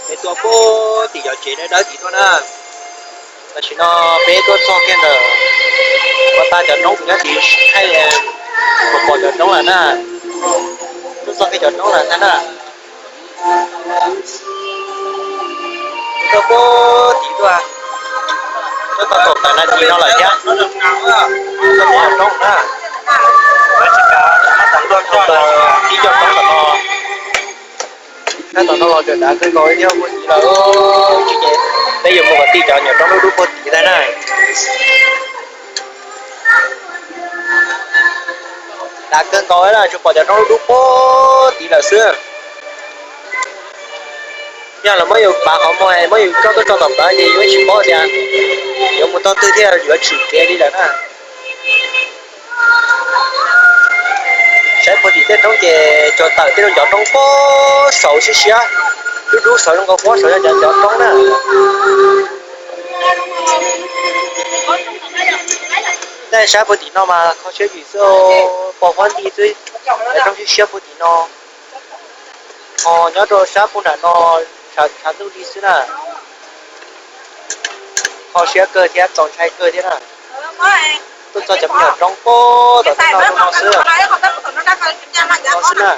Peb tuaj puag tim cov tsev dawb dawb tim tuaj na. Tam sim no peb tuaj txog kiag ntawm, pom tag cov roob, kuv nyob tim thaij, pom cov roob lawm na. Tuaj txog kiag cov roob lawm ntag na. Tuaj puag tim tuaj, tuaj tau kaum tawm nas this no lawm thiab. Tuaj puag cov roob na. Tsis kav, tau tib co roob tom no. Sab tom no los dav kawg nkaus li thiab, puag tid lawm. Tsis ces peb yuav mus kom txog cov nyuam roob dub dub puag tid ntag na. Dav kawg nkaus li, tsuas pom cov roob dub dub puag tid lawm xwb. Yog lawv muab yus pav qhov muag, muab yus coj tuaj tso tom plawv ces yus tsis paub tias yuav mus txog twg thiaj yuav tsim kev li lawm na. Saib puag tim tej roob ces tsuas tawm tej roob, cov roob puag saud siab siab, dub dub saud zoo nkaus puag saud yog cov, cov roob na. Tej saib puag tim no mas kho siab yim xwb, pos huab nti xwb, cov roob siab siab puag tim no. Ho nyob rau sab puag nram no tshav ntuj li xwb na. Kho siab kawg thiab txaus ntshai kawg thiab na. Tuaj txog cov me nyuam roob puag tom tej no, no xwb, no xwb na.